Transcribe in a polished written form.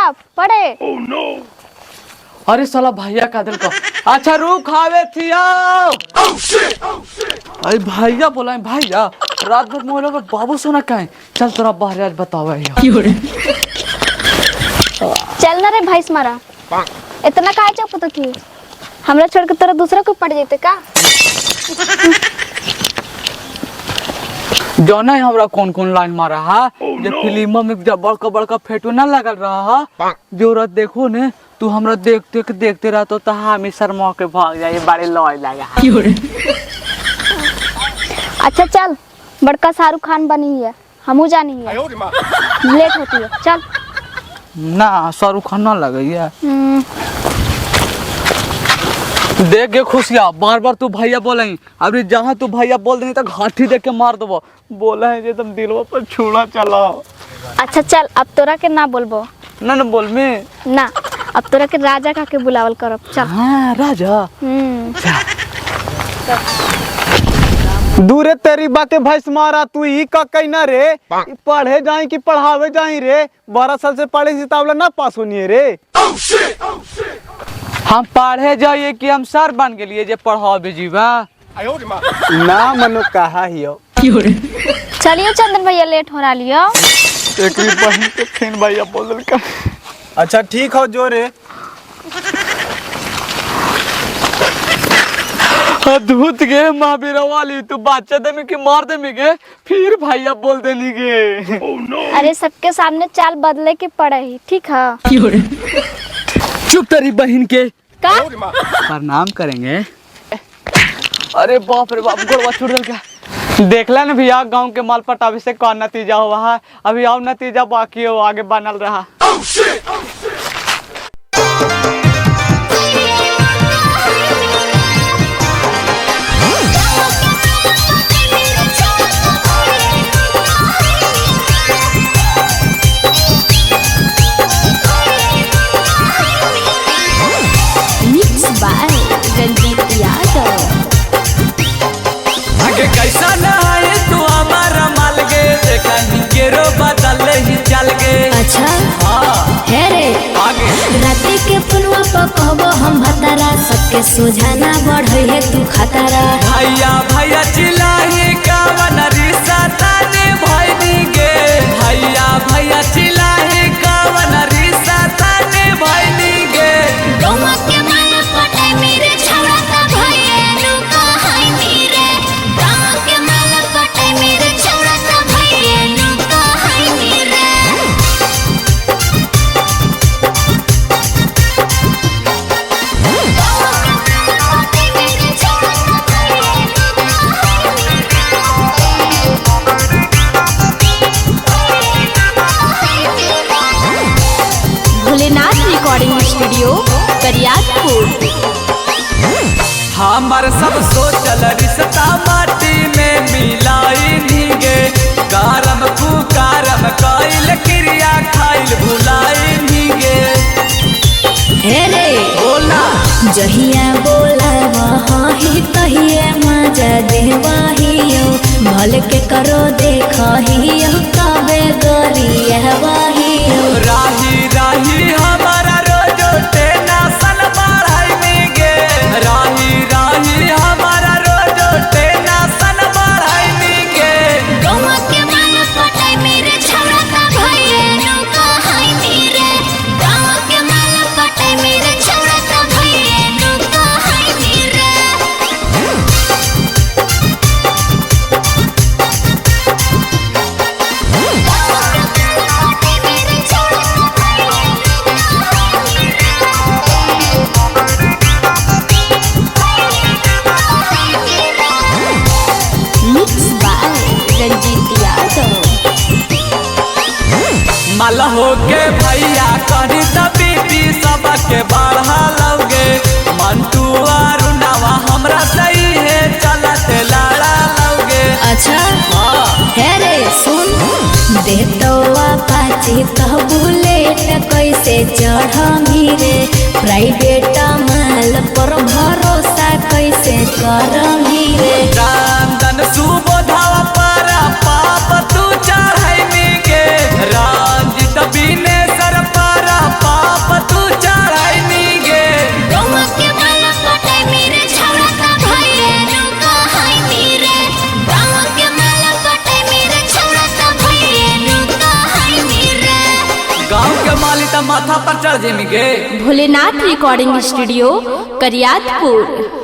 का पढ़े। अरे साला भैया का दिल का। अच्छा रुक आवे थी आओ। अरे भैया बोला भैया रात भर मोबाइल पर बाबू सोना काहे, चल तोरा बाहर आज बतावा। चल ना रे भाई मारा, इतना काहे चौपत थी? हमरा छोड़ के तोरा दूसरा को पड़ जैते का? जाना है हमरा कौन कौन लाइन मारा हा? जे फिल्म में जब बड़का बड़का फेटो ना लगल रहा हा, जो रात देखो ने तू हमरा देखते के देखते रहतो तो हामी शर्मा के भाग जाए, बड़े लॉय लगा। अच्छा चल, बड़का शाहरुख खान बनी है, हमू जानी है, लेट होती है, चल। ना शाहरुख खान ना लगे है। देख गे खुशिया, बार बार तू भैया बोले, अभी जहाँ तू भैया बोल देनी तो घाटी देख के मार देबो, बोला है जे तुम दिलवा पर छुड़ा चलाओ। अच्छा चल, अब तोरा के ना बोलबो। ना ना बोल में ना, अब तोरा के राजा का के बुलावल करब, चल। हाँ राजा। दूरे तेरी बाके भैंस मारा, तू ई का कहना रे, पढ़े जाई कि पढ़ावे जाई रे? 12 साल से पढ़े से तावला ना पास होनी है रे। हम पढ़े जाइए कि हम सर बन गेलिए जे पढ़ावे जीवा? ना मनो कहा हियो। चलियो चंदन भैया लेट हो रहा लियो। एक बहन के फिर भैया बोल का। अच्छा ठीक हो जो रे। अद्भुत गे महावीर वाली, तू बच्चा दे में कि मार दे में गे, फिर भैया बोल देनी गे। अरे सबके सामने चाल बदले के पड़े ही, ठीक है? चुप तेरी बहन के। का? प्रणाम करेंगे। अरे बाप रे बाप, गोड़वा छूट गल का। देखला ना भैया गांव के माल पटावे से कौन नतीजा हुआ है, अभी और नतीजा बाकी हो आगे बनल रहा। Mix by Ranjit Yadav. आगे कैसा ना है तू हमारा माल गे, देखा ही केरो बदल ही चल गे। अच्छा हाँ है रे। आगे राती के फुलवा पर कहबो हम भतारा, सबके सोझाना बढ़े है तू खतरा। भैया भैया चिल्लाही कावन रिसा ताने भैनी गे, भैया भैया चिल्लाही कावन रिसा ताने भैनी गे। गौवा के माल पटाई मेरे छौड़ा त भइए नु कहाई रे, गाँव के माल पटाई मेरे छौड़ा त भइए नु कहाई रे। Bholenath recording studio Bariyarpur. हमार सब सोचल रिश्ता माटी में मिलाई गे, कारम कुकारम कइल क्रिया खाइल भुलाई गे। हे रे बोला जहिया बोला वही तहिया मजा देवाहियो, भल के करो देखहियो कबे गरिया वाहियो। राही राही हमारा रोजो टेना सन बढ़ाई में गे, राही राही हमारा रोजो टेना सन बढ़ाई में गे। गौवा के माल पटाई मेरे छौड़ा त भइए नु कहाई रे, गाँव के माल पटाई मेरे छौड़ा त भइए नु कहाई रे। Mix by Ranjit Yadav. माल हो के भैया करी त बीपी सबके बढ़ा लौगे, मंटू अरुणावा हमरा सही है चलत लड़ा लौगे। अच्छा है रे सुन, देतो पाची तो बुलेट कैसे चढ़मी रे, प्राइवेट माल पर भरोसा कैसे करमी रे। चंदन सुबोधावा पर पाप तू चढ़ाई में गे, रंजित बिने सर पर माथा पर चढ़ जेमी गे। Bholenath recording studio, Kariyatpur.